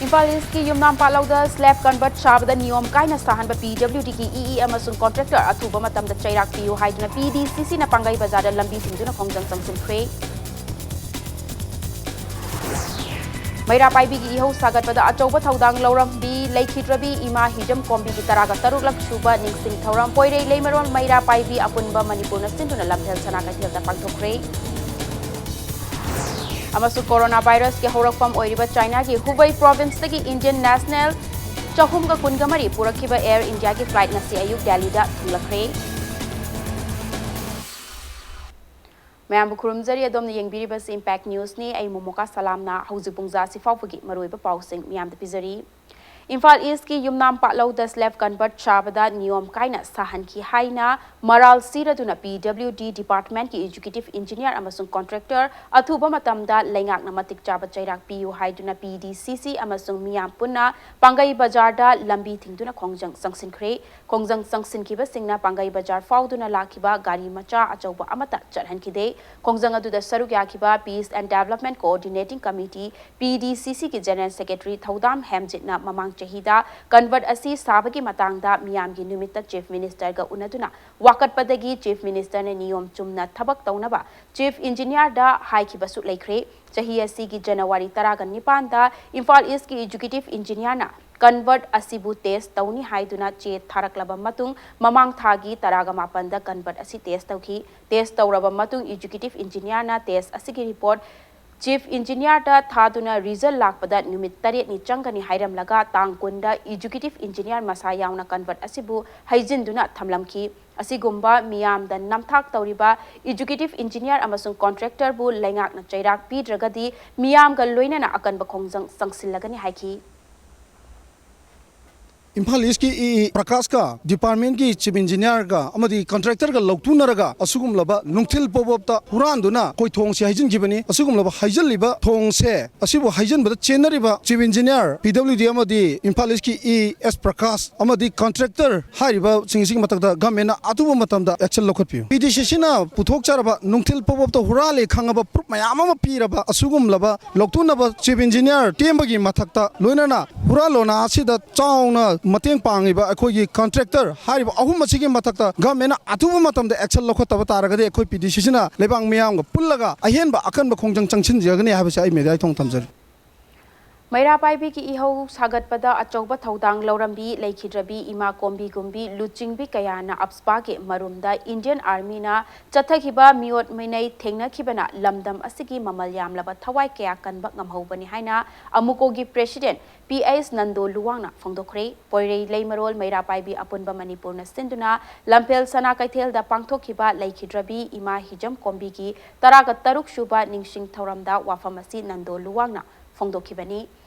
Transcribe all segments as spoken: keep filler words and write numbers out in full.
ꯏꯝꯐꯥꯜ ꯏꯁꯀꯤ ꯌꯨꯝꯅꯥꯝ ꯄꯥꯠꯂꯧꯗ ꯁ꯭ꯂꯦꯕ ꯀꯟꯚꯔꯠ ꯁꯥꯕꯗ ꯅꯤꯌꯣꯝ ꯀꯥꯏꯅ ꯁꯥꯍꯟꯕ ꯄꯤ ꯗꯕ꯭ꯂꯤꯎ ꯗꯤꯒꯤ ꯏ ꯏ ꯑꯃꯁꯨꯡ ꯀꯣꯟꯇ꯭ꯔꯦꯛꯇꯔ ꯑꯊꯨꯕ ꯃꯇꯝꯗ ꯆꯩꯔꯥꯛ ꯄꯤꯌꯨ ꯍꯥꯏꯗꯨꯅ ꯄꯤ ꯗꯤ ꯁꯤ ꯁꯤꯅ ꯄꯥꯡꯒꯩ ꯕꯖꯥꯔꯗ ꯂꯝꯕꯤ ꯊꯤꯡꯗꯨꯅ ꯈꯣꯡꯖꯪ ꯆꯪꯁꯤꯟꯈ꯭ꯔꯦ꯫ ꯃꯩꯔꯥ ꯄꯥꯏꯕꯤꯒꯤ ꯏꯍꯧ ꯁꯥꯒꯠꯄꯗ ꯑꯆꯧꯕ ꯊꯧꯗꯥꯡ ꯂꯧꯔꯝꯕꯤ ꯂꯩꯈꯤꯗ꯭ꯔꯕꯤ ꯏꯃꯥ ꯍꯤꯖꯝ ꯀꯣꯝꯕꯤꯒꯤ ꯇꯔꯥꯒ ꯇꯔꯨꯛꯂꯛ ꯁꯨꯕ ꯅꯤꯡꯁꯤꯡ ꯊꯧꯔꯝ ꯄꯣꯏꯔꯩ ꯂꯩꯃꯔꯣꯜ ꯃꯩꯔꯥ ꯄꯥꯏꯕꯤ ꯑꯄꯨꯟꯕ ꯃꯅꯤꯄꯨꯔꯅ ꯁꯤꯟꯗꯨꯅ ꯂꯝꯐꯦꯜ ꯁꯅꯥ ꯀꯩꯊꯦꯜꯗ ꯄꯥꯡꯊꯣꯛꯈ꯭ꯔꯦ꯫ ꯑꯃꯁꯨꯡ ꯀꯣꯔꯣꯅꯥ ꯚꯥꯏꯔꯁꯀꯤ ꯍꯧꯔꯛꯐꯝ ꯑꯣꯏꯔꯤꯕ ꯆꯥꯏꯅꯥꯒꯤ ꯍꯨꯕꯩ ꯄ꯭ꯔꯣꯚꯤꯟꯁꯇꯒꯤ ꯏꯟꯗꯤꯌꯟ ꯅꯦꯁꯅꯦꯜ ꯆꯍꯨꯝꯒ ꯀꯨꯟꯒ ꯃꯔꯤ ꯄꯨꯔꯛꯈꯤꯕ ꯑꯦꯌꯔ ꯏꯟꯗꯤꯌꯥꯒꯤ ꯐ꯭ꯂꯥꯏꯠ ꯉꯁꯤ ꯑꯌꯨꯛ ꯗꯦꯜꯂꯤꯗ ꯊꯨꯡꯂꯈ꯭ꯔꯦ꯫ ꯃꯌꯥꯝꯕꯨ ꯈꯨꯔꯨꯝꯖꯔꯤ꯫ ꯑꯗꯣꯝꯅ ꯌꯦꯡꯕꯤꯔꯤꯕꯁꯤ ꯏꯝꯄꯦꯛ ꯅ꯭ꯌꯨꯁꯅꯤ꯫ ꯑꯩ ꯃꯣꯃꯣꯀꯥ ꯁꯂꯥꯝꯅ ꯍꯧꯖꯤꯛ ꯄꯨꯡ ꯖꯥ ꯑꯁꯤ ꯐꯥꯎꯕꯒꯤ ꯃꯔꯨꯑꯣꯏꯕ ꯄꯥꯎꯁꯤꯡ ꯃꯤꯌꯥꯝꯗ ꯄꯤꯖꯔꯤ꯫ ꯏꯝꯐꯥꯜ ꯏꯁꯀꯤ ꯌꯨꯝꯅꯥꯝ ꯄꯥꯠꯂꯧꯗ ꯁ꯭ꯂꯦꯕ ꯀꯟꯚꯔꯠ ꯁꯥꯕꯗ ꯅꯤꯌꯣꯝ ꯀꯥꯏꯅ ꯁꯥꯍꯟꯈꯤ ꯍꯥꯏꯅ ꯃꯔꯥꯜ ꯁꯤꯔꯗꯨꯅ ꯄꯤ ꯗꯕ꯭ꯂꯤꯎ ꯗꯤ ꯗꯤꯄꯥꯔꯠꯃꯦꯟꯠꯀꯤ ꯑꯦꯛꯖꯤꯀ꯭ꯌꯨꯇꯤꯚ ꯏꯟꯖꯤꯅꯤꯌꯥꯔ ꯑꯃꯁꯨꯡ ꯀꯣꯟꯇ꯭ꯔꯦꯛꯇꯔ ꯑꯊꯨꯕ ꯃꯇꯝꯗ ꯂꯩꯉꯥꯛꯅ ꯃꯇꯤꯛ ꯆꯥꯕ ꯆꯩꯔꯥꯛ ꯄꯤꯌꯨ ꯍꯥꯏꯗꯨꯅ ꯄꯤ ꯗꯤ ꯁꯤ ꯁꯤ ꯑꯃꯁꯨꯡ ꯃꯤꯌꯥꯝ ꯄꯨꯟꯅ ꯄꯥꯡꯒꯩ ꯕꯖꯥꯔꯗ ꯂꯝꯕꯤ ꯊꯤꯡꯗꯨꯅ ꯈꯣꯡꯖꯪ ꯆꯪꯁꯤꯟꯈ꯭ꯔꯦ꯫ ꯈꯣꯡꯖꯪ ꯆꯪꯁꯤꯟꯈꯤꯕꯁꯤꯡꯅ ꯄꯥꯡꯒꯩ ꯕꯖꯥꯔ ꯐꯥꯎꯗꯨꯅ ꯂꯥꯛꯈꯤꯕ ꯒꯥꯔꯤ ꯃꯆꯥ ꯑꯆꯧꯕ ꯑꯃꯠꯇ ꯆꯠꯍꯟꯈꯤꯗꯦ꯫ ꯈꯣꯡꯖꯪ ꯑꯗꯨꯗ ꯁꯔꯨꯛ ꯌꯥꯈꯤꯕ Peace and Development Coordinating Committee, ꯄꯤ ꯗꯤ ꯁꯤ ꯁꯤꯒꯤ ꯖꯦꯅꯔꯦꯜ ꯁꯦꯀ꯭ꯔꯦꯇꯔꯤ ꯊꯧꯗꯥꯝ ꯍꯦꯝꯖꯤꯠꯅ ꯃꯃꯥꯡ ꯆꯍꯤꯗ ꯀꯟꯚꯔꯠ ꯑꯁꯤ ꯁꯥꯕꯒꯤ ꯃꯇꯥꯡꯗ ꯃꯤꯌꯥꯝꯒꯤ ꯅꯨꯃꯤꯠꯇ ꯆꯤꯐ ꯃꯤꯅꯤꯁꯇꯔꯒ ꯎꯅꯗꯨꯅ ꯋꯥꯀꯠꯄꯗꯒꯤ ꯆꯤꯐ ꯃꯤꯅꯤꯁꯇꯔꯅ ꯅꯤꯌꯣꯝ ꯆꯨꯝꯅ ꯊꯕꯛ ꯇꯧꯅꯕ ꯆꯤꯐ ꯏꯟꯖꯤꯅꯤꯌꯥꯔꯗ ꯍꯥꯏꯈꯤꯕꯁꯨ ꯂꯩꯈ꯭ꯔꯦ꯫ ꯆꯍꯤ ꯑꯁꯤꯒꯤ ꯖꯅꯋꯥꯔꯤ ꯇꯔꯥꯒ ꯅꯤꯄꯥꯟꯗ ꯏꯝꯐꯥꯜ ꯏꯁꯀꯤ ꯑꯦꯛꯖꯤꯀ꯭ꯌꯨꯇꯤꯚ ꯏꯟꯖꯤꯅꯤꯌꯥꯔꯅ ꯀꯟꯚꯔꯠ ꯑꯁꯤꯕꯨ ꯇꯦꯁ ꯇꯧꯅꯤ ꯍꯥꯏꯗꯨꯅ ꯆꯦ ꯊꯥꯔꯛꯂꯕ ꯃꯇꯨꯡ, ꯃꯃꯥꯡ ꯊꯥꯒꯤ ꯇꯔꯥꯒ ꯃꯥꯄꯟꯗ ꯀꯟꯚꯔꯠ ꯑꯁꯤ ꯇꯦꯁ ꯇꯧꯈꯤ꯫ ꯇꯦꯁ ꯇꯧꯔꯕ ꯃꯇꯨꯡ, ꯑꯦꯛꯖꯤꯀ꯭ꯌꯨꯇꯤꯚ ꯏꯟꯖꯤꯅꯤꯌꯥꯔꯅ ꯇꯦꯁ ꯑꯁꯤꯒꯤ ꯔꯤꯄꯣꯔꯠ ꯆꯤꯐ ꯏꯟꯖꯤꯅꯤꯌꯥꯔꯗ ꯊꯥꯗꯨꯅ ꯔꯤꯖꯜ ꯂꯥꯛꯄꯗ ꯅꯨꯃꯤꯠ ꯇꯔꯦꯠꯅꯤ ꯆꯪꯒꯅꯤ ꯍꯥꯏꯔꯝꯂꯒ, ꯇꯥꯡ ꯀꯨꯟꯗ ꯑꯦꯛꯖꯤꯀ꯭ꯌꯨꯇꯤꯚ ꯏꯟꯖꯤꯅꯤꯌꯥꯔ ꯃꯁꯥ ꯌꯥꯎꯅ ꯀꯟꯚꯔꯠ ꯑꯁꯤꯕꯨ ꯍꯩꯖꯤꯟꯗꯨꯅ ꯊꯝꯂꯝꯈꯤ꯫ ꯑꯁꯤꯒꯨꯝꯕ ꯃꯤꯌꯥꯝꯗ ꯅꯝꯊꯥꯛ ꯇꯧꯔꯤꯕ ꯑꯦꯛꯖꯤꯀ꯭ꯌꯨꯇꯤꯚ ꯏꯟꯖꯤꯅꯤꯌꯥꯔ ꯑꯃꯁꯨꯡ ꯀꯣꯟꯇ꯭ꯔꯦꯛꯇꯔꯕꯨ ꯂꯩꯉꯥꯛꯅ ꯆꯩꯔꯥꯛ ꯄꯤꯗ꯭ꯔꯒꯗꯤ ꯃꯤꯌꯥꯝꯒ ꯂꯣꯏꯅꯅ ꯑꯀꯟꯕ ꯈꯣꯡꯖꯪ ꯆꯪꯁꯤꯜꯂꯒꯅꯤ ꯍꯥꯏꯈꯤ꯫ ꯏꯝꯐꯥꯜ ꯏꯁꯀꯤ ꯏ ꯄ꯭ꯔꯀꯥꯁꯀ ꯗꯤꯄꯥꯔꯠꯃꯦꯟꯒꯤ ꯆꯤꯐ ꯏꯟꯖꯤꯅꯤꯌꯥꯔꯒ ꯑꯃꯗꯤ ꯀꯟꯇ꯭ꯔꯦꯛꯇꯔꯒ ꯂꯧꯇꯨꯅꯔꯒ ꯑꯁꯤꯒꯨꯝꯂꯕ ꯅꯨꯡꯊꯤꯜ ꯄꯣꯕꯞꯇ ꯍꯨꯔꯥꯟꯗꯨꯅ ꯑꯩꯈꯣꯏ ꯊꯣꯡꯁꯦ ꯍꯩꯖꯤꯟꯈꯤꯕꯅꯤ꯫ ꯑꯁꯤꯒꯨꯝꯂꯕ ꯍꯩꯖꯤꯜꯂꯤꯕ ꯊꯣꯡꯁꯦ ꯑꯁꯤꯕꯨ ꯍꯩꯖꯤꯟꯕꯗ ꯆꯦꯟꯅꯔꯤꯕ ꯆꯤꯐ ꯏꯟꯖꯤꯅꯤꯌꯥꯔ ꯄꯤ ꯗꯕ꯭ꯂꯤꯎ ꯗꯤ ꯑꯃꯗꯤ ꯏꯝꯐꯥꯜ ꯏꯁꯀꯤ ꯏ ꯑꯦꯁ ꯄ꯭ꯔꯀꯥꯁ ꯑꯃꯗꯤ ꯀꯟꯇ꯭ꯔꯦꯛꯇꯔ ꯍꯥꯏꯔꯤꯕꯁꯤꯡ ꯑꯁꯤꯒꯤ ꯃꯊꯛꯇ ꯒꯚꯔꯟꯃꯦꯟꯠꯅ ꯑꯊꯨꯕ ꯃꯇꯝꯗ ꯑꯦꯛꯁꯟ ꯂꯧꯈꯠꯄꯤꯌꯨ꯫ ꯄꯤ ꯗꯤ ꯁꯤ ꯁꯤꯅ ꯄꯨꯊꯣꯛꯆꯔꯕ ꯅꯨꯡꯊꯤꯜ ꯄꯣꯕꯞꯇ ꯍꯨꯔꯥꯜꯂꯦ ꯈꯪꯉꯕ ꯄ꯭ꯔꯨꯐ ꯃꯌꯥꯝ ꯑꯃ ꯄꯤꯔꯕ ꯑꯁꯤꯒꯨꯝꯂꯕ ꯂꯧꯇꯨꯅꯕ ꯆꯤꯐ ꯏꯟꯖꯤꯅꯤꯌꯥꯔ ꯇꯦꯝꯕꯒꯤ ꯃꯊꯛꯇ ꯂꯣꯏꯅꯅ ꯍꯨꯔꯥꯜꯂꯣꯅꯥ ꯑꯁꯤꯗ ꯆꯥꯎꯅ ꯃꯇꯦꯡ ꯄꯥꯡꯉꯤꯕ ꯑꯩꯈꯣꯏꯒꯤ ꯀꯟꯇ꯭ꯔꯦꯛꯇꯔ ꯍꯥꯏꯔꯤꯕ ꯑꯍꯨꯝ ꯑꯁꯤꯒꯤ ꯃꯊꯛꯇ ꯒꯚꯔꯟꯃꯦꯟꯠꯅ ꯑꯊꯨꯕ ꯃꯇꯝꯗ ꯑꯦꯛꯁꯟ ꯂꯧꯈꯠꯇꯕ ꯇꯥꯔꯒꯗꯤ ꯑꯩꯈꯣꯏ ꯄꯤ ꯗꯤ ꯁꯤ ꯁꯤꯅ ꯂꯩꯕꯥꯛ ꯃꯤꯌꯥꯝꯒ ꯄꯨꯜꯂꯒ ꯑꯍꯦꯟꯕ ꯑꯀꯟꯕ ꯈꯣꯡꯖꯪ ꯆꯪꯁꯤꯟꯖꯒꯅꯤ ꯍꯥꯏꯕꯁꯤ ꯑꯩ ꯃꯦꯗꯤꯌꯥꯒꯤ ꯊꯣꯡ ꯊꯝꯖꯔꯤ꯫ ꯃꯩꯔꯥ ꯄꯥꯏꯕꯤꯒꯤ ꯏꯍꯧ ꯁꯥꯒꯠꯄꯗ ꯑꯆꯧꯕ ꯊꯧꯗꯥꯡ ꯂꯧꯔꯝꯕꯤ ꯂꯩꯈꯤꯗ꯭ꯔꯕꯤ ꯏꯃꯥ ꯀꯣꯝꯕꯤ ꯒꯨꯝꯕꯤ ꯂꯨꯆꯤꯡꯕꯤ ꯀꯌꯥꯅ ꯑꯞꯁꯄꯥꯒꯤ ꯃꯔꯨꯝꯗ ꯏꯟꯗꯤꯌꯟ ꯑꯥꯔꯃꯤꯅ ꯆꯠꯊꯈꯤꯕ ꯃꯤꯑꯣꯠ ꯃꯤꯅꯩ ꯊꯦꯡꯅꯈꯤꯕꯅ ꯂꯝꯗꯝ ꯑꯁꯤꯒꯤ ꯃꯃꯜ ꯌꯥꯝꯂꯕ ꯊꯋꯥꯏ ꯀꯌꯥ ꯀꯟꯕ ꯉꯝꯍꯧꯕꯅꯤ ꯍꯥꯏꯅ ꯑꯃꯨꯀꯣꯒꯤ ꯄ꯭ꯔꯦꯁꯤꯗꯦꯟꯠ ꯄꯤ ꯑꯩꯆ ꯅꯟꯗꯣ ꯂꯨꯋꯥꯡꯅ ꯐꯣꯡꯗꯣꯛꯈ꯭ꯔꯦ꯫ ꯄꯣꯏꯔꯩ ꯂꯩꯃꯔꯣꯜ ꯃꯩꯔꯥ ꯄꯥꯏꯕꯤ ꯑꯄꯨꯟꯕ ꯃꯅꯤꯄꯨꯔꯅ ꯁꯤꯟꯗꯨꯅ ꯂꯝꯐꯦꯜ ꯁꯅꯥ ꯀꯩꯊꯦꯜꯗ ꯄꯥꯡꯊꯣꯛꯈꯤꯕ ꯂꯩꯈꯤꯗ꯭ꯔꯕꯤ ꯏꯃꯥ ꯍꯤꯖꯝ ꯀꯣꯝꯕꯤꯒꯤ ꯇꯔꯥꯒ ꯇꯔꯨꯛ ꯁꯨꯕ ꯅꯤꯡꯁꯤꯡ ꯊꯧꯔꯝꯗ ꯋꯥꯐꯝ ꯑꯁꯤ ꯅꯟꯗꯣ ꯂꯨꯋꯥꯡꯅ ꯐꯣꯡꯗꯣꯛꯈꯤꯕꯅꯤ꯫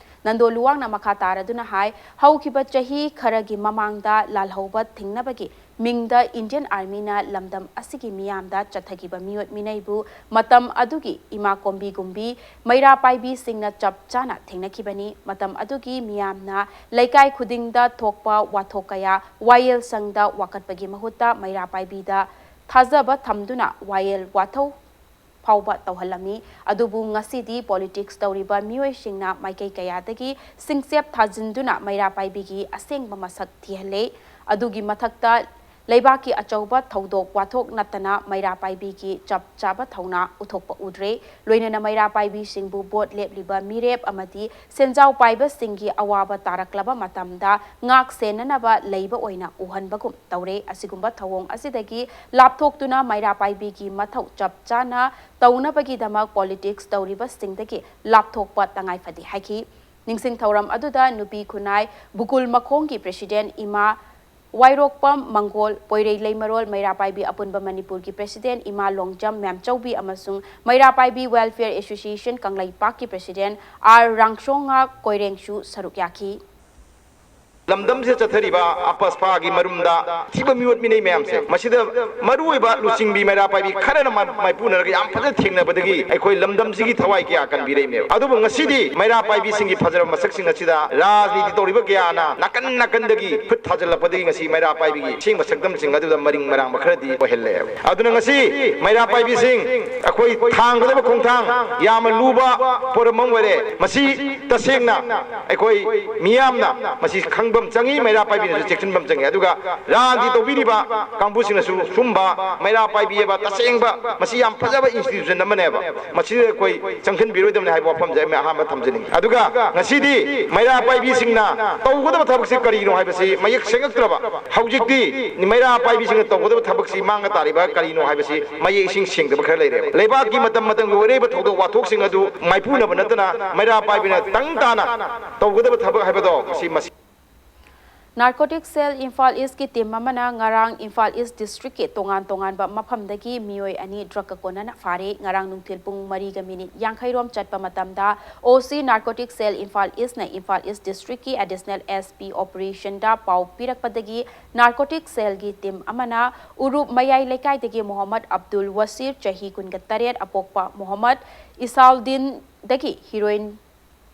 ꯅꯟꯗꯣ ꯂꯨꯋꯥꯡꯅ ꯃꯈꯥ ꯇꯥꯔꯗꯨꯅ ꯍꯥꯏ, ꯍꯧꯈꯤꯕ ꯆꯍꯤ ꯈꯔꯒꯤ ꯃꯃꯥꯡꯗ ꯂꯥꯜꯍꯧꯕ ꯊꯤꯡꯅꯕꯒꯤ ꯃꯤꯡꯗ ꯏꯟꯗꯤꯌꯟ ꯑꯥꯔꯃꯤꯅ ꯂꯝꯗꯝ ꯑꯁꯤꯒꯤ ꯃꯤꯌꯥꯝꯗ ꯆꯠꯊꯈꯤꯕ ꯃꯤꯑꯣꯠ ꯃꯤꯅꯩꯕꯨ ꯃꯇꯝ ꯑꯗꯨꯒꯤ ꯏꯃꯥ ꯀꯣꯝꯕꯤ ꯒꯨꯝꯕꯤ ꯃꯩꯔꯥ ꯄꯥꯏꯕꯤꯁꯤꯡꯅ ꯆꯞ ꯆꯥꯅ ꯊꯦꯡꯅꯈꯤꯕꯅꯤ꯫ ꯃꯇꯝ ꯑꯗꯨꯒꯤ ꯃꯤꯌꯥꯝꯅ ꯂꯩꯀꯥꯏ ꯈꯨꯗꯤꯡꯗ ꯊꯣꯛꯄ ꯋꯥꯊꯣꯛ ꯀꯌꯥ ꯋꯥꯌꯦꯜ ꯁꯪꯗ ꯋꯥꯀꯠꯄꯒꯤ ꯃꯍꯨꯠꯇ ꯃꯩꯔꯥ ꯄꯥꯏꯕꯤꯗ ꯊꯥꯖꯕ ꯊꯝꯗꯨꯅ ꯋꯥꯌꯦꯜ ꯋꯥꯊꯧ ꯐꯥꯎꯕ ꯇꯧꯍꯜꯂꯝꯃꯤ꯫ ꯑꯗꯨꯕꯨ ꯉꯁꯤꯗꯤ ꯄꯣꯂꯤꯇꯤꯛꯁ ꯇꯧꯔꯤꯕ ꯃꯤꯑꯣꯏꯁꯤꯡꯅ ꯃꯥꯏꯀꯩ ꯀꯌꯥꯗꯒꯤ ꯁꯤꯡꯆꯦꯞ ꯊꯥꯖꯤꯟꯗꯨꯅ ꯃꯩꯔꯥ ꯄꯥꯏꯕꯤꯒꯤ ꯑꯁꯦꯡꯕ ꯃꯁꯛ ꯊꯤꯍꯜꯂꯦ꯫ ꯑꯗꯨꯒꯤ ꯃꯊꯛꯇ ꯂꯩꯕꯥꯛꯀꯤ ꯑꯆꯧꯕ ꯊꯧꯗꯣꯛ ꯋꯥꯊꯣꯛ ꯅꯠꯇꯅ ꯃꯩꯔꯥ ꯄꯥꯏꯕꯤꯒꯤ ꯆꯞ ꯆꯥꯕ ꯊꯧꯅꯥ ꯎꯠꯊꯣꯛꯄ ꯎꯗ꯭ꯔꯦ꯫ ꯂꯣꯏꯅꯅ ꯃꯩꯔꯥ ꯄꯥꯏꯕꯤꯁꯤꯡꯕꯨ ꯚꯣꯠ ꯂꯦꯞꯂꯤꯕ ꯃꯤꯔꯦꯞ ꯑꯃꯗꯤ ꯁꯦꯟꯖꯥꯎ ꯄꯥꯏꯕꯁꯤꯡꯒꯤ ꯑꯋꯥꯕ ꯇꯥꯔꯛꯂꯕ ꯃꯇꯝꯗ ꯉꯥꯛ ꯁꯦꯟꯅꯅꯕ ꯂꯩꯕ ꯑꯣꯏꯅ ꯎꯍꯟꯕꯒꯨꯝ ꯇꯧꯔꯦ꯫ ꯑꯁꯤꯒꯨꯝꯕ ꯊꯧꯑꯣꯡ ꯑꯁꯤꯗꯒꯤ ꯂꯥꯞꯊꯣꯛꯇꯨꯅ ꯃꯩꯔꯥ ꯄꯥꯏꯕꯤꯒꯤ ꯃꯊꯧ ꯆꯞ ꯆꯥꯅ ꯇꯧꯅꯕꯒꯤꯗꯃꯛ ꯄꯣꯂꯤꯇꯤꯛꯁ ꯇꯧꯔꯤꯕꯁꯤꯡꯗꯒꯤ ꯂꯥꯞꯊꯣꯛꯄ ꯇꯉꯥꯏ ꯐꯗꯦ ꯍꯥꯏꯈꯤ꯫ ꯅꯤꯡꯁꯤꯡ ꯊꯧꯔꯝ ꯑꯗꯨꯗ ꯅꯨꯄꯤ ꯈꯨꯟꯅꯥꯏ ꯕꯨꯀꯨꯜ ꯃꯈꯣꯡꯒꯤ ꯄ꯭ꯔꯦꯁꯤꯗꯦꯟꯠ ꯏꯃꯥ ꯋꯥꯏꯔꯣꯛꯄꯝ ꯃꯪꯒꯣꯜ, ꯄꯣꯏꯔꯩ ꯂꯩꯃꯔꯣꯜ ꯃꯩꯔꯥ ꯄꯥꯏꯕꯤ ꯑꯄꯨꯟꯕ ꯃꯅꯤꯄꯨꯔꯒꯤ ꯄ꯭ꯔꯦꯁꯤꯗꯦꯟꯠ ꯏꯃꯥ ꯂꯣꯡꯖꯝ ꯃꯦꯝꯆꯧꯕꯤ ꯑꯃꯁꯨꯡ ꯃꯩꯔꯥ ꯄꯥꯏꯕꯤ ꯋꯦꯜꯐꯤꯌꯔ ꯑꯦꯁꯣꯁꯤꯌꯦꯁꯟ ꯀꯪꯂꯩꯄꯥꯛꯀꯤ ꯄ꯭ꯔꯦꯁꯤꯗꯦꯟꯠ ꯑꯥꯔ ꯔꯥꯡꯁꯣꯡꯉꯥ ꯀꯣꯏꯔꯦꯡꯁꯨ ꯁꯔꯨꯛ ꯌꯥꯈꯤ꯫ ꯂꯝꯗꯝꯁꯤꯗ ꯆꯠꯊꯔꯤꯕ ꯑꯄꯁꯐꯥꯒꯤ ꯃꯔꯨꯝꯗ ꯊꯤꯕ ꯃꯤꯑꯣꯠ ꯃꯤꯅꯩ ꯃꯌꯥꯝꯁꯦ, ꯃꯁꯤꯗ ꯃꯔꯨꯑꯣꯏꯕ ꯂꯨꯆꯤꯡꯕꯤ ꯃꯩꯔꯥ ꯄꯥꯏꯕꯤ ꯈꯔꯅ ꯃꯥ-, ꯃꯥꯏꯄꯨꯅꯔꯒ ꯌꯥꯝ ꯐꯖꯅ ꯊꯦꯡꯅꯕꯗꯒꯤ ꯑꯩꯈꯣꯏ ꯂꯝꯗꯝꯁꯤꯒꯤ ꯊꯋꯥꯏ ꯀꯌꯥ ꯀꯟꯕꯤꯔꯛꯏꯅꯦꯕ꯫ ꯑꯗꯨꯕꯨ ꯉꯁꯤꯗꯤ ꯃꯩꯔꯥ ꯄꯥꯏꯕꯤꯁꯤꯡꯒꯤ ꯐꯖꯔꯕ ꯃꯁꯛꯁꯤꯡ ꯑꯁꯤꯗ ꯔꯥꯖꯅꯤꯇꯤ ꯇꯧꯔꯤꯕ ꯀꯌꯥꯅ ꯅꯥꯀꯟ ꯅꯥꯀꯟꯗꯒꯤ ꯈꯨꯠ ꯊꯥꯖꯤꯜꯂꯛꯄꯗꯒꯤ ꯉꯁꯤ ꯃꯩꯔꯥ ꯄꯥꯏꯕꯤꯒꯤ ꯑꯁꯦꯡꯕ ꯁꯛꯇꯝꯁꯤꯡ ꯑꯗꯨꯗ ꯃꯔꯤꯡ ꯃꯔꯥꯡꯕ ꯈꯔꯗꯤ ꯑꯣꯏꯍꯜꯂꯦꯕ꯫ ꯑꯗꯨꯅ ꯉꯁꯤ ꯃꯩꯔꯥ ꯄꯥꯏꯕꯤꯁꯤꯡ, ꯑꯩꯈꯣꯏ ꯊꯥꯡꯒꯗꯕ ꯈꯣꯡꯊꯥꯡ ꯌꯥꯝꯅ ꯂꯨꯕ ꯄꯣꯔꯝ ꯑꯃ ꯑꯣꯏꯔꯦ꯫ ꯃꯁꯤ ꯇꯁꯦꯡꯅ ꯑꯩꯈꯣꯏ ꯃꯤꯌꯥꯝꯅ ꯃꯁꯤ ꯈꯪꯕ ꯑꯃ ꯆꯪꯉꯤ, ꯃꯩꯔꯥ ꯄꯥꯏꯕꯤꯅꯁꯨ ꯆꯦꯛꯁꯤꯟꯕ ꯑꯃ ꯆꯪꯉꯤ꯫ ꯑꯗꯨꯒ ꯔꯥꯖꯅꯤꯇꯤ ꯇꯧꯕꯤꯔꯤꯕ ꯀꯥꯡꯕꯨꯁꯤꯡꯅꯁꯨ ꯁꯨꯝꯕ ꯃꯩꯔꯥ ꯄꯥꯏꯕꯤ ꯍꯥꯏꯕ ꯇꯁꯦꯡꯕ ꯃꯁꯤ ꯌꯥꯝ ꯐꯖꯕ institution ꯑꯃꯅꯦꯕ, ꯃꯁꯤꯗ ꯑꯩꯈꯣꯏ ꯆꯪꯁꯤꯟꯕꯤꯔꯣꯏꯗꯕꯅꯤ ꯍꯥꯏꯕ ꯋꯥꯐꯝꯁꯦ ꯑꯩ ꯑꯍꯥꯟꯕ ꯊꯝꯖꯅꯤꯡꯉꯤ꯫ ꯑꯗꯨꯒ ꯉꯁꯤꯗꯤ ꯃꯩꯔꯥ ꯄꯥꯏꯕꯤꯁꯤꯡꯅ ꯇꯧꯒꯗꯕ ꯊꯕꯛꯁꯤ ꯀꯔꯤꯅꯣ ꯍꯥꯏꯕꯁꯤ ꯃꯌꯦꯛ ꯁꯦꯡꯉꯛꯇ꯭ꯔꯕ, ꯍꯧꯖꯤꯛꯇꯤ ꯃꯩꯔꯥ ꯄꯥꯏꯕꯤꯁꯤꯡꯅ ꯇꯧꯒꯗꯕ ꯊꯕꯛꯁꯤ ꯃꯥꯡꯉ ꯇꯥꯔꯤꯕ ꯀꯔꯤꯅꯣ ꯍꯥꯏꯕꯁꯤ ꯃꯌꯦꯛ ꯏꯁꯤꯡ ꯁꯦꯡꯗꯕ ꯈꯔ ꯂꯩꯔꯦꯕ꯫ ꯂꯩꯕꯥꯛꯀꯤ ꯃꯇꯝ ꯃꯇꯝꯒꯤ ꯑꯣꯏꯔꯛꯏꯕ ꯊꯧꯗꯣꯛ ꯋꯥꯊꯣꯛꯁꯤꯡ ꯑꯗꯨ ꯃꯥꯏꯄꯨꯅꯕ ꯅꯠꯇꯅ ꯃꯩꯔꯥ ꯄꯥꯏꯕꯤꯅ ꯇꯪ ꯇꯥꯅ ꯇꯧꯒꯗꯕ ꯊꯕꯛ ꯍꯥꯏꯕꯗꯣ ꯃꯁꯤ, ꯃꯁꯤ Narcotic Cell Imphal East ꯀꯤ team ꯑꯃꯅ ꯉꯔꯥꯡ ꯏꯝꯐꯥꯜ ꯏꯁ district ꯀꯤ ꯇꯣꯉꯥꯟ ꯇꯣꯉꯥꯟꯕ ꯃꯐꯝꯗꯒꯤ ꯃꯤꯑꯣꯏ ꯑꯅꯤ drug ꯀ ꯀꯣꯟꯅꯅ ꯐꯥꯔꯦ꯫ ꯉꯔꯥꯡ ꯅꯨꯡꯊꯤꯜ ꯄꯨꯡ ꯃꯔꯤꯒ minute ꯌꯥꯡꯈꯩꯔꯣꯝ ꯆꯠꯄ ꯃꯇꯝꯗ O C Narcotic Cell Imphal East ꯅ ꯏꯝꯐꯥꯜ ꯏꯁ district ꯀꯤ additional S P operation ꯗ ꯄꯥꯎ ꯄꯤꯔꯛꯄꯗꯒꯤ narcotic cell ꯒꯤ team ꯑꯃꯅ ꯎꯔꯨꯞ ꯃꯌꯥꯏ ꯂꯩꯀꯥꯏꯗꯒꯤ ꯃꯣꯍꯝꯃꯗ ꯑꯕꯗꯨꯜ ꯋꯁꯤꯔ, ꯆꯍꯤ ꯀꯨꯟꯒ ꯇꯔꯦꯠ, ꯑꯄꯣꯛꯄ ꯃꯣꯍꯝꯃꯗ ꯏꯁꯥꯎꯗꯤꯟꯗꯒꯤ heroin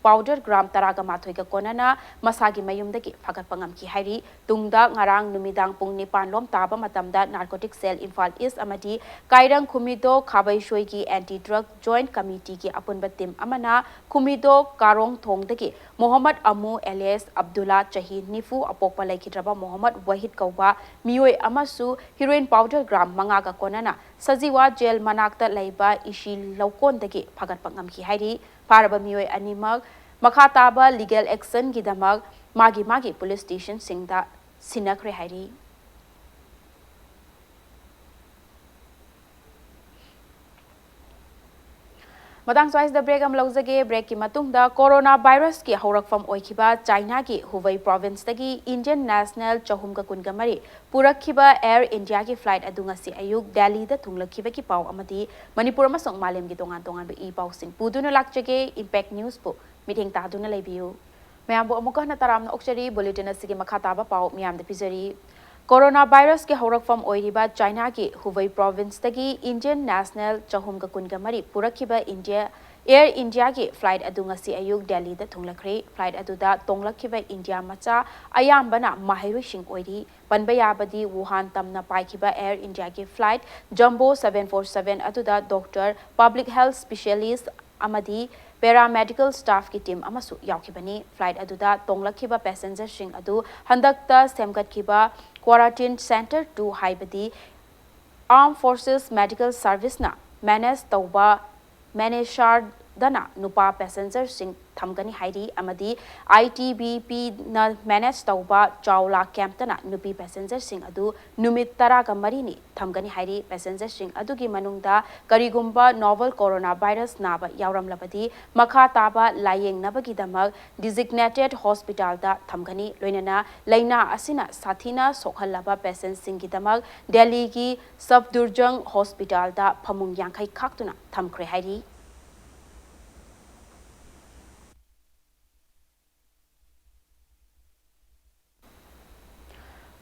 powder gram ꯇꯔꯥꯒ ꯃꯥꯊꯣꯏꯒ ꯀꯣꯟꯅꯅ ꯃꯁꯥꯒꯤ ꯃꯌꯨꯝꯗꯒꯤ ꯐꯥꯒꯠꯄ ꯉꯝꯈꯤ ꯍꯥꯏꯔꯤ꯫ ꯇꯨꯡꯗ ꯉꯔꯥꯡ ꯅꯨꯃꯤꯗꯥꯡ ꯄꯨꯡ ꯅꯤꯄꯥꯟ ꯂꯣꯝ ꯇꯥꯕ ꯃꯇꯝꯗ narcotic cell ꯏꯝꯐꯥꯜ ꯏꯁ ꯑꯃꯗꯤ ꯀꯥꯏꯔꯪ ꯈꯨꯃꯤꯗꯣ ꯈꯥꯕꯩꯁꯣꯏꯒꯤ anti drug joint committee ꯒꯤ ꯑꯄꯨꯟꯕ team ꯑꯃꯅ ꯈꯨꯃꯤꯗꯣ ꯀꯥꯔꯣꯡꯊꯣꯡꯗꯒꯤ ꯃꯣꯍꯝꯃꯗ ꯑꯃꯨ alias ꯑꯕꯗꯨꯜꯂꯥ, ꯆꯍꯤ ꯅꯤꯐꯨ, ꯑꯄꯣꯛꯄ ꯂꯩꯈꯤꯗ꯭ꯔꯕ ꯃꯣꯍꯝꯃꯗ ꯋꯥꯍꯤꯗ ꯀꯧꯕ ꯃꯤꯑꯣꯏ ꯑꯃꯁꯨ heroin powder gram ꯃꯉꯥꯒ ꯀꯣꯟꯅꯅ ꯁꯖꯤꯋꯥ jail ꯃꯅꯥꯛꯇ ꯂꯩꯕ ꯏꯁꯤ ꯂꯧꯀꯣꯟꯗꯒꯤ ꯐꯥꯒꯠꯄ ꯉꯝꯈꯤ ꯍꯥꯏꯔꯤ꯫ ꯐꯥꯔꯕ ꯃꯤꯑꯣꯏ ꯑꯅꯤꯃꯛ ꯃꯈꯥ ꯇꯥꯕ legal action ꯒꯤꯗꯃꯛ ꯃꯥꯒꯤ ꯃꯥꯒꯤ police station ꯁꯤꯡꯗ ꯁꯤꯟꯅꯈ꯭ꯔꯦ ꯍꯥꯏꯔꯤ꯫ ꯃꯇꯥꯡ ꯁ꯭ꯋꯥꯏꯁꯤꯗ break ꯑꯃ ꯂꯧꯖꯒꯦ꯫ Break ꯀꯤ ꯃꯇꯨꯡꯗ corona virus ꯀꯤ ꯍꯧꯔꯛꯐꯝ ꯑꯣꯏꯈꯤꯕ ꯆꯥꯏꯅꯥꯒꯤ ꯍꯨꯕꯩ province ꯇꯒꯤ Indian national ꯆꯍꯨꯝꯒ ꯀꯨꯟꯒ ꯃꯔꯤ ꯄꯨꯔꯛꯈꯤꯕ Air India ꯒꯤ flight ꯑꯗꯨ ꯉꯁꯤ ꯑꯌꯨꯛ ꯗꯦꯜꯂꯤꯗ ꯊꯨꯡꯂꯈꯤꯕꯒꯤ ꯄꯥꯎ ꯑꯃꯗꯤ ꯃꯅꯤꯄꯨꯔ ꯑꯃꯁꯨꯡ ꯃꯥꯂꯦꯝꯒꯤ ꯇꯣꯉꯥꯟ ꯇꯣꯉꯥꯟꯕ ꯏ ꯄꯥꯎꯁꯤꯡ ꯄꯨꯗꯨꯅ ꯂꯥꯛꯆꯒꯦ꯫ Impact News ꯄꯨ ꯃꯤꯠꯌꯦꯡ ꯇꯥꯗꯨꯅ ꯂꯩꯕꯤꯌꯨ꯫ ꯃꯌꯥꯝꯕꯨ ꯑꯃꯨꯛꯀ ꯍꯟꯅ ꯇꯔꯥꯝꯅ ꯑꯣꯛꯆꯔꯤ꯫ Bulletin ꯑꯁꯤꯒꯤ ꯃꯈꯥ ꯇꯥꯕ ꯄꯥꯎ ꯃꯤꯌꯥꯝꯗ ꯄꯤꯖꯔꯤ꯫ Corona virus ꯀꯤ ꯍꯧꯔꯛꯐꯝ ꯑꯣꯏꯔꯤꯕ ꯆꯥꯏꯅꯥꯒꯤ ꯍꯨꯕꯩ province ꯇꯒꯤ Indian national ꯆꯍꯨꯝꯒ ꯀꯨꯟꯒ ꯃꯔꯤ ꯄꯨꯔꯛꯈꯤꯕ India, Air India ꯒꯤ flight ꯑꯗꯨ ꯉꯁꯤ ꯑꯌꯨꯛ ꯗꯦꯜꯂꯤꯗ ꯊꯨꯡꯂꯈ꯭ꯔꯦ꯫ Flight ꯑꯗꯨꯗ ꯇꯣꯡꯂꯛꯈꯤꯕ ꯏꯟꯗꯤꯌꯥ ꯃꯆꯥ ꯑꯌꯥꯝꯕꯅ ꯃꯍꯩꯔꯣꯏꯁꯤꯡ ꯑꯣꯏꯔꯤ꯫ ꯄꯟꯕ ꯌꯥꯕꯗꯤ, ꯋꯨꯍꯥꯟ ꯇꯝꯅ ꯄꯥꯏꯈꯤꯕ Air India ꯒꯤ flight Jumbo seven four seven ꯑꯗꯨꯗ doctor, public health specialist ꯑꯃꯗꯤ paramedical staff ꯀꯤ team ꯑꯃꯁꯨ ꯌꯥꯎꯈꯤꯕꯅꯤ꯫ Flight ꯑꯗꯨꯗ ꯇꯣꯡꯂꯛꯈꯤꯕ passenger ꯁꯤꯡ ꯑꯗꯨ ꯍꯟꯗꯛꯇ ꯁꯦꯝꯒꯠꯈꯤꯕ quarantine center two, ꯍꯥꯏꯕꯗꯤ Armed Forces Medical Service ꯅ manage ꯇꯧꯕ Manesar ꯗꯅ ꯅꯨꯄꯥ passenger ꯁꯤꯡ ꯊꯝꯒꯅꯤ ꯍꯥꯏꯔꯤ, ꯑꯃꯗꯤ I T B P ꯅ manage ꯇꯧꯕ Chawla camp ꯇꯅ ꯅꯨꯄꯤ passenger ꯁꯤꯡ ꯑꯗꯨ ꯅꯨꯃꯤꯠ ꯇꯔꯥꯒ ꯃꯔꯤꯅꯤ ꯊꯝꯒꯅꯤ ꯍꯥꯏꯔꯤ꯫ Passenger ꯁꯤꯡ ꯑꯗꯨꯒꯤ ꯃꯅꯨꯡꯗ ꯀꯔꯤꯒꯨꯝꯕ novel coronavirus ꯅꯥꯕ ꯌꯥꯎꯔꯝꯂꯕꯗꯤ, ꯃꯈꯥ ꯇꯥꯕ ꯂꯥꯌꯦꯡꯅꯕꯒꯤꯗꯃꯛ designated hospital ꯗ ꯊꯝꯒꯅꯤ꯫ ꯂꯣꯏꯅꯅ ꯂꯥꯏꯅꯥ ꯑꯁꯤꯅ ꯁꯥꯊꯤꯅ ꯁꯣꯛꯍꯜꯂꯕ patient ꯁꯤꯡꯒꯤꯗꯃꯛ ꯗꯦꯜꯂꯤꯒꯤ Safdarjung Hospital ꯗ ꯐꯃꯨꯡ ꯌꯥꯡꯈꯩ ꯈꯥꯛꯇꯨꯅ ꯊꯝꯈ꯭ꯔꯦ ꯍꯥꯏꯔꯤ꯫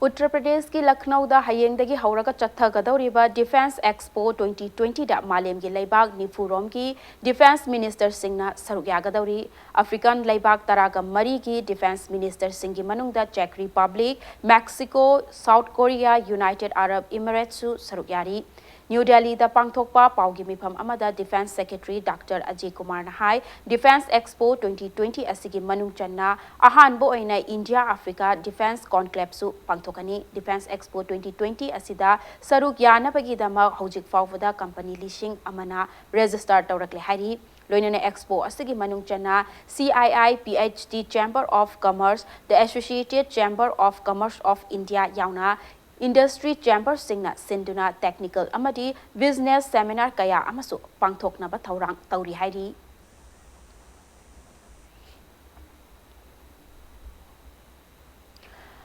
ꯎꯠꯇꯔ ꯄ꯭ꯔꯗꯦꯁꯀꯤ ꯂꯈꯅꯧꯗ ꯍꯌꯦꯡꯗꯒꯤ ꯍꯧꯔꯒ ꯆꯠꯊꯒꯗꯧꯔꯤꯕ Defence Expo twenty twenty ꯗ ꯃꯥꯂꯦꯝꯒꯤ ꯂꯩꯕꯥꯛ ꯅꯤꯐꯨ ꯔꯣꯝꯒꯤ Defence Minister ꯁꯤꯡꯅ ꯁꯔꯨꯛ ꯌꯥꯒꯗꯧꯔꯤ꯫ African ꯂꯩꯕꯥꯛ ꯇꯔꯥꯒ ꯃꯔꯤꯒꯤ Defence Minister ꯁꯤꯡꯒꯤ ꯃꯅꯨꯡꯗ Czech Republic, Mexico, South Korea, United Arab Emirates ꯁꯨ ꯁꯔꯨꯛ ꯌꯥꯔꯤ꯫ ꯅ꯭ꯌꯨ ꯗꯦꯜꯂꯤꯗ ꯄꯥꯡꯊꯣꯛꯄ ꯄꯥꯎꯒꯤ ꯃꯤꯐꯝ ꯑꯃꯗ Defence Secretary Doctor Ajay Kumar ꯅ ꯍꯥꯏ, Defence Expo twenty twenty ꯑꯁꯤꯒꯤ ꯃꯅꯨꯡ ꯆꯟꯅ ꯑꯍꯥꯟꯕ ꯑꯣꯏꯅ India Africa Defence Conclave ꯁꯨ ꯄꯥꯡꯊꯣꯛꯀꯅꯤ꯫ Defence Expo twenty twenty ꯑꯁꯤꯗ ꯁꯔꯨꯛ ꯌꯥꯅꯕꯒꯤꯗꯃꯛ ꯍꯧꯖꯤꯛ ꯐꯥꯎꯕꯗ company ꯂꯤꯁꯤꯡ ꯑꯃꯅ register ꯇꯧꯔꯛꯂꯦ ꯍꯥꯏꯔꯤ꯫ ꯂꯣꯏꯅꯅ expo ꯑꯁꯤꯒꯤ ꯃꯅꯨꯡ ꯆꯟꯅ C I I P H D Chamber of Commerce, the Associated Chamber of Commerce of India ꯌꯥꯎꯅ industry chamber ꯁꯤꯡꯅ ꯁꯤꯟꯗꯨꯅ technical ꯑꯃꯗꯤ business seminar ꯀꯌꯥ ꯑꯃꯁꯨ ꯄꯥꯡꯊꯣꯛꯅꯕ ꯊꯧꯔꯥꯡ ꯇꯧꯔꯤ ꯍꯥꯏꯔꯤ꯫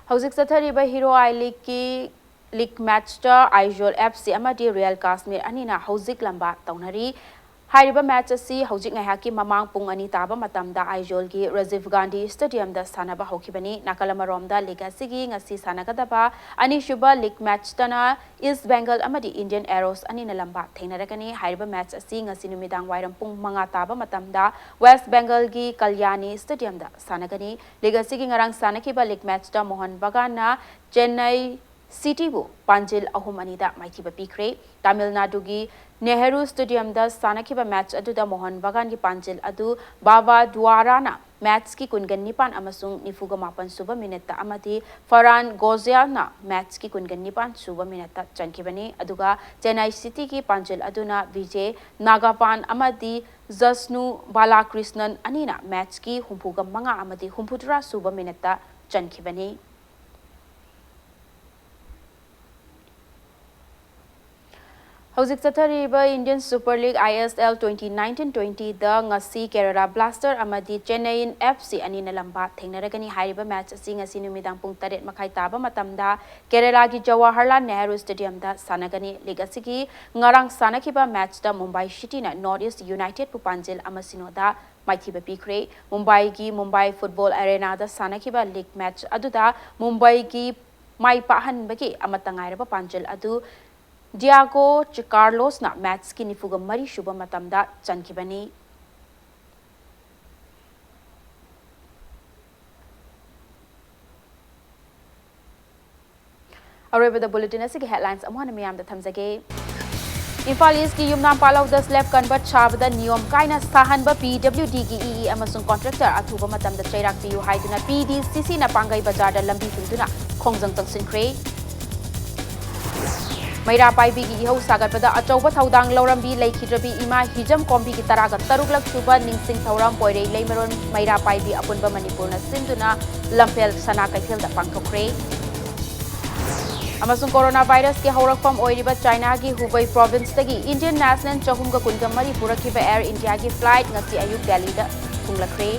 ꯍꯧꯖꯤꯛ ꯆꯠꯊꯔꯤꯕ Hero I League ꯀꯤ league match ꯇ Aizawl F C ꯑꯃꯗꯤ Real Kashmir ꯑꯅꯤꯅ ꯍꯧꯖꯤꯛ ꯂꯝꯕꯥ ꯇꯧꯅꯔꯤ꯫ ꯍꯥꯏꯔꯤꯕ ꯃꯦꯆ ꯑꯁꯤ ꯍꯧꯖꯤꯛ ꯉꯥꯏꯍꯥꯛꯀꯤ ꯃꯃꯥꯡ ꯄꯨꯡ ꯑꯅꯤ ꯇꯥꯕ ꯃꯇꯝꯗ ꯑꯥꯏꯖꯣꯜꯒꯤ ꯔꯥꯖꯤꯚ ꯒꯥꯟꯙꯤ ꯁ꯭ꯇꯦꯗꯤꯌꯝꯗ ꯁꯥꯟꯅꯕ ꯍꯧꯈꯤꯕꯅꯤ꯫ ꯅꯥꯀꯜ ꯑꯃꯔꯣꯝꯗ ꯂꯤꯒ ꯑꯁꯤꯒꯤ ꯉꯁꯤ ꯁꯥꯟꯅꯒꯗꯕ ꯑꯅꯤꯁꯨꯕ ꯂꯤꯒ ꯃꯦꯆꯇꯅ ꯏꯁ ꯕꯦꯡꯒꯜ ꯑꯃꯗꯤ ꯏꯟꯗꯤꯌꯟ ꯑꯦꯔꯣꯁ ꯑꯅꯤꯅ ꯂꯝꯕꯥ ꯊꯦꯡꯅꯔꯒꯅꯤ꯫ ꯍꯥꯏꯔꯤꯕ ꯃꯦꯆ ꯑꯁꯤ ꯉꯁꯤ ꯅꯨꯃꯤꯗꯥꯡ ꯋꯥꯏꯔꯝ ꯄꯨꯡ ꯃꯉꯥ ꯇꯥꯕ ꯃꯇꯝꯗ ꯋꯦꯁ ꯕꯦꯡꯒꯜꯒꯤ ꯀꯜꯌꯥꯅꯤ ꯁ꯭ꯇꯦꯗꯤꯌꯝꯗ ꯁꯥꯟꯅꯒꯅꯤ꯫ ꯂꯤꯒ ꯑꯁꯤꯒꯤ ꯉꯔꯥꯡ ꯁꯥꯟꯅꯈꯤꯕ ꯂꯤꯒ ꯃꯦꯆꯇ ꯃꯣꯍꯟ ꯕꯒꯥꯟꯅ ꯆꯦꯟꯅꯩ ꯁꯤꯇꯤꯕꯨ ꯄꯥꯟꯖꯤꯜ ꯑꯍꯨꯝ ꯑꯅꯤꯗ ꯃꯥꯏꯊꯤꯕ ꯄꯤꯈ꯭ꯔꯦ꯫ ꯇꯥꯃꯤꯜ ꯅꯥꯗꯨꯒꯤ ꯅꯦꯍꯔꯨ ꯁ꯭ꯇꯦꯗꯤꯌꯝꯗ ꯁꯥꯟꯅꯈꯤꯕ ꯃꯦꯆ ꯑꯗꯨꯗ ꯃꯣꯍꯟ ꯕꯒꯥꯟꯒꯤ ꯄꯥꯟꯖꯤꯜ ꯑꯗꯨ ꯕꯥꯕꯥ ꯗꯨꯋꯥꯔꯥꯅ ꯃꯦꯆꯀꯤ ꯀꯨꯟꯒ ꯅꯤꯄꯥꯟ ꯑꯃꯁꯨꯡ ꯅꯤꯐꯨꯒ ꯃꯥꯄꯟ ꯁꯨꯕ ꯃꯤꯅꯠꯇ ꯑꯃꯗꯤ ꯐꯔꯥꯟ ꯒꯣꯖꯤꯌꯥꯜꯅ ꯃꯦꯆꯀꯤ ꯀꯨꯟꯒ ꯅꯤꯄꯥꯟ ꯁꯨꯕ ꯃꯤꯅꯠꯇ ꯆꯟꯈꯤꯕꯅꯤ꯫ ꯑꯗꯨꯒ ꯆꯦꯟꯅꯥꯏ ꯁꯤꯇꯤꯒꯤ ꯄꯥꯟꯖꯤꯜ ꯑꯗꯨꯅ ꯚꯤꯖꯦ ꯅꯥꯒꯥꯄꯥꯟ ꯑꯃꯗꯤ ꯖꯁꯅꯨ ꯕꯥꯂꯥꯀ꯭ꯔꯤꯁꯅꯟ ꯑꯅꯤꯅ ꯃꯦꯆꯀꯤ ꯍꯨꯝꯐꯨꯒ ꯃꯉꯥ ꯑꯃꯗꯤ ꯍꯨꯝꯐꯨꯇꯔꯥ ꯁꯨꯕ ꯃꯤꯅꯠꯇ ꯆꯟꯈꯤꯕꯅꯤ꯫ ꯍꯧꯖꯤꯛ ꯆꯠꯊꯔꯤꯕ Indian Super League, I S L, twenty nineteen twenty ꯗ ꯉꯁꯤ ꯀꯦꯔꯂꯥ ꯕ꯭ꯂꯥꯁꯇꯔ ꯑꯃꯗꯤ ꯆꯦꯟꯅꯩꯌꯤꯟ F C ꯑꯅꯤꯅ ꯂꯝꯕꯥ ꯊꯦꯡꯅꯔꯒꯅꯤ꯫ ꯍꯥꯏꯔꯤꯕ ꯃꯦꯆ ꯑꯁꯤ ꯉꯁꯤ ꯅꯨꯃꯤꯗꯥꯡ ꯄꯨꯡ ꯇꯔꯦꯠ ꯃꯈꯥꯏ ꯇꯥꯕ ꯃꯇꯝꯗ ꯀꯦꯔꯂꯥꯒꯤ ꯖꯋꯥꯍꯔꯂꯥꯜ ꯅꯦꯍꯔꯨ ꯁ꯭ꯇꯦꯗꯤꯌꯝꯗ ꯁꯥꯟꯅꯒꯅꯤ꯫ ꯂꯤꯒ ꯑꯁꯤꯒꯤ ꯉꯔꯥꯡ ꯁꯥꯟꯅꯈꯤꯕ ꯃꯦꯆꯇ ꯃꯨꯝꯕꯥꯏ ꯁꯤꯇꯤꯅ ꯅꯣꯔꯠ ꯏꯁ ꯌꯨꯅꯥꯏꯇꯦꯗꯄꯨ ꯄꯥꯟꯖꯤꯜ ꯑꯃ ꯁꯤꯅꯣꯗ ꯃꯥꯏꯊꯤꯕ ꯄꯤꯈ꯭ꯔꯦ꯫ ꯃꯨꯝꯕꯥꯏꯒꯤ ꯃꯨꯝꯕꯥꯏ ꯐꯨꯠꯕꯣꯜ ꯑꯔꯦꯅꯥꯗ ꯁꯥꯟꯅꯈꯤꯕ ꯂꯤꯒ ꯃꯦꯆ ꯑꯗꯨꯗ ꯃꯨꯝꯕꯥꯏꯒꯤ ꯃꯥꯏ ꯄꯥꯛꯍꯟꯕꯒꯤ ꯑꯃꯠꯇ ꯉꯥꯏꯔꯕ ꯄꯥꯟꯖꯤꯜ ꯑꯗꯨ ꯗꯤꯌꯥꯒꯣ ꯆꯤꯀꯥꯔꯂꯣꯁꯅ ꯃꯦꯆꯀꯤ ꯅꯤꯐꯨꯒ ꯃꯔꯤ ꯁꯨꯕ ꯃꯇꯝꯗ ꯆꯟꯈꯤꯕꯅꯤ꯫ ꯑꯔꯣꯏꯕꯗ ꯕꯨꯂꯦꯇꯤꯟ ꯑꯁꯤꯒꯤ ꯍꯦꯗꯂꯥꯏꯟꯁ ꯑꯃꯨꯛ ꯍꯟꯅ ꯃꯤꯌꯥꯝꯗ ꯊꯝꯖꯒꯦ꯫ ꯏꯝꯐꯥꯜ ꯏꯁꯀꯤ ꯌꯨꯝꯅꯥꯝ ꯄꯥꯂꯧꯗ ꯁ꯭ꯂꯦꯕ ꯀꯟꯚꯔꯠ ꯁꯥꯕꯗ ꯅꯤꯌꯣꯝ ꯀꯥꯏꯅ ꯁꯥꯍꯟꯕ P W D ꯒꯤ E E ꯑꯃꯁꯨꯡ ꯀꯣꯟꯇ꯭ꯔꯦꯛꯇꯔ ꯑꯊꯨꯕ ꯃꯇꯝꯗ ꯆꯩꯔꯥꯛ ꯄꯤꯌꯨ ꯍꯥꯏꯗꯨꯅ P D C C ꯅ ꯄꯥꯡꯒꯩ ꯕꯖꯥꯔꯗ ꯂꯝꯕꯤ ꯊꯤꯡꯗꯨꯅ ꯈꯣꯡꯖꯪ ꯆꯪꯁꯤꯟꯈ꯭ꯔꯦ꯫ ꯃꯩꯔꯥ ꯄꯥꯏꯕꯤꯒꯤ ꯏꯍꯧ ꯁꯥꯒꯠꯄꯗ ꯑꯆꯧꯕ ꯊꯧꯗꯥꯡ ꯂꯧꯔꯝꯕꯤ ꯂꯩꯈꯤꯗ꯭ꯔꯕꯤ ꯏꯃꯥ ꯍꯤꯖꯝ ꯀꯣꯝꯕꯤꯒꯤ ꯇꯔꯥꯒ ꯇꯔꯨꯛꯂꯛ ꯁꯨꯕ ꯅꯤꯡꯁꯤꯡ ꯊꯧꯔꯝ ꯄꯣꯏꯔꯩ ꯂꯩꯃꯔꯣꯟ ꯃꯩꯔꯥ ꯄꯥꯏꯕꯤ ꯑꯄꯨꯟꯕ ꯃꯅꯤꯄꯨꯔꯅ ꯁꯤꯟꯗꯨꯅ ꯂꯝꯐꯦꯜ ꯁꯅꯥ ꯀꯩꯊꯦꯜꯗ ꯄꯥꯡꯊꯣꯛꯈ꯭ꯔꯦ꯫ ꯑꯃꯁꯨꯡ ꯀꯣꯔꯣꯅꯥ ꯚꯥꯏꯔꯁꯀꯤ ꯍꯧꯔꯛꯐꯝ ꯑꯣꯏꯔꯤꯕ ꯆꯥꯏꯅꯥꯒꯤ ꯍꯨꯕꯩ ꯄ꯭ꯔꯣꯚꯤꯟꯁꯇꯒꯤ ꯏꯟꯗꯤꯌꯟ ꯅꯦꯁꯅꯦꯜ ꯆꯍꯨꯝꯒ ꯀꯨꯟꯒ ꯃꯔꯤ ꯄꯨꯔꯛꯈꯤꯕ ꯑꯦꯌꯔ ꯏꯟꯗꯤꯌꯥꯒꯤ ꯐ꯭ꯂꯥꯏꯠ ꯉꯁꯤ ꯑꯌꯨꯛ ꯗꯦꯜꯂꯤꯗ ꯊꯨꯡꯂꯈ꯭ꯔꯦ꯫